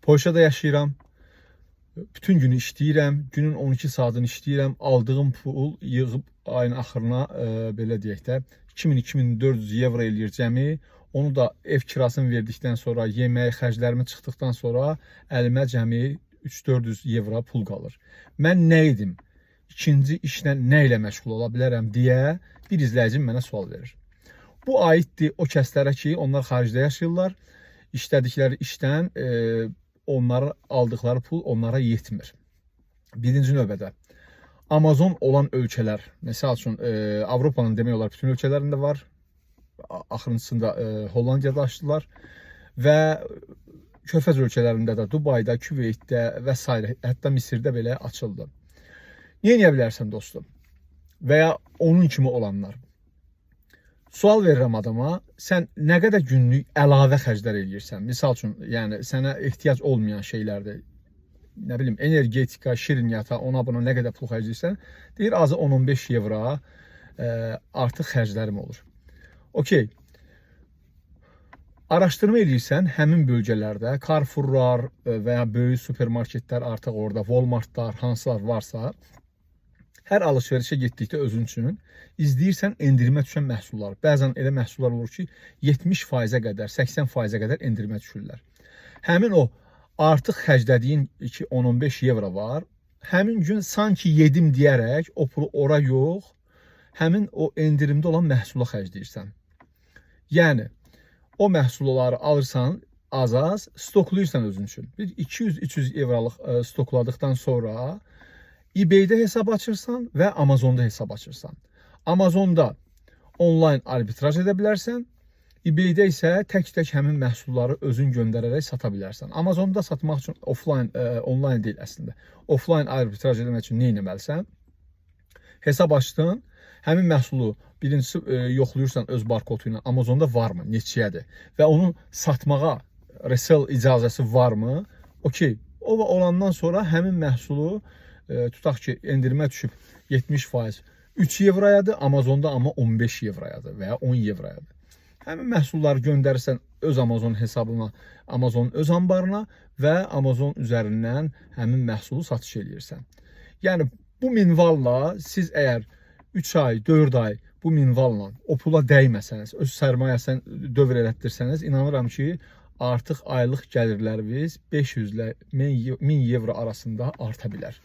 Polşada yaşayıram. Bütün günü işləyirəm. Günün 12 saatını işləyirəm. Aldığım pul yığıb ayın axırına belə deyək də 2000-2400 evro eləyir cəmi. Onu da ev kirasını verdikdən sonra, yemək xərclərimi çıxdıqdan sonra əlimə cəmi 3-400 evro pul qalır. Mən nə edim? İkinci işlə nə ilə məşğul ola bilərəm deyə bir izləyicim mənə sual verir. Bu aiddir o kəslərə ki, onlar xaricdə yaşayırlar. İşlədikləri işdən onların aldıqları pul onlara yetmir. Birinci növbədə Amazon olan ölkələr, məsəl üçün Avropanın demək olar bütün ölkələrində var. Axırıncısında Hollandiyada açdılar və Körfəz ölkələrində də, Dubayda, Küveytdə və sairə, hətta Misirdə belə açıldı. Nə edə bilərsən dostum? Və ya onun kimi olanlar. Sual verirəm adama, sən nə qədər günlük əlavə xərclər eləyirsən? Misal üçün, yəni sənə ehtiyac olmayan şeylərdir. Nə bilim, energetika, şirniyyata, ona buna nə qədər pul xərcləyirsən? Deyir azı 10-15 evro artıq xərclərim olur. Okey. Araşdırma eləyirsən həmin bölgələrdə Carrefourlar və ya böyük supermarketlər artıq orada, Walmartlar, hansılar varsa, hər alış-verişə getdikdə özün üçün izləyirsən endirimə düşən məhsullar. Bəzən elə məhsullar olur ki, 70%-ə qədər, 80%-ə qədər endirimə düşürlər. Həmin o artıq xərclədiyin ki 10-15 evro var. Həmin gün sanki yedim deyərək o pulu ora yox, həmin o endirimdə olan məhsula xərcləyirsən. Yəni o məhsulları alırsan az-az, stoklayırsan özün üçün. Bir 200-300 evrolıq stokladıqdan sonra eBay-də hesab açırsan və Amazonda hesab açırsan. Amazonda onlayn arbitraj edə bilərsən. eBay-də isə tək-tək həmin məhsulları özün göndərərək sata bilərsən. Amazonda satmaq üçün offline, onlayn deyil əslində. Offline arbitraj etmək üçün nə etməlisən? Hesab açdın, həmin məhsulu birincisi yoxlayırsan öz barkodu ilə Amazonda varmı, neçəyədir və onu satmağa resell icazəsi varmı? Okey. O olandan sonra həmin məhsulu tutaq ki, endirimə düşüb 70% 3 evroyadır, Amazonda amma 15 evroyadır və ya 10 evroyadır. Həmin məhsulları göndərirsən öz Amazon hesabına, Amazonun öz anbarına və Amazon üzərindən həmin məhsulu satış eləyirsən. Yəni bu minvalla siz əgər 3 ay, 4 ay bu minvalla o pula dəyməsəniz, öz sərmayəsini dövr elətdirsəniz, inanıram ki, artıq aylıq gəlirləriniz 500 ilə 1000 evro arasında arta bilər.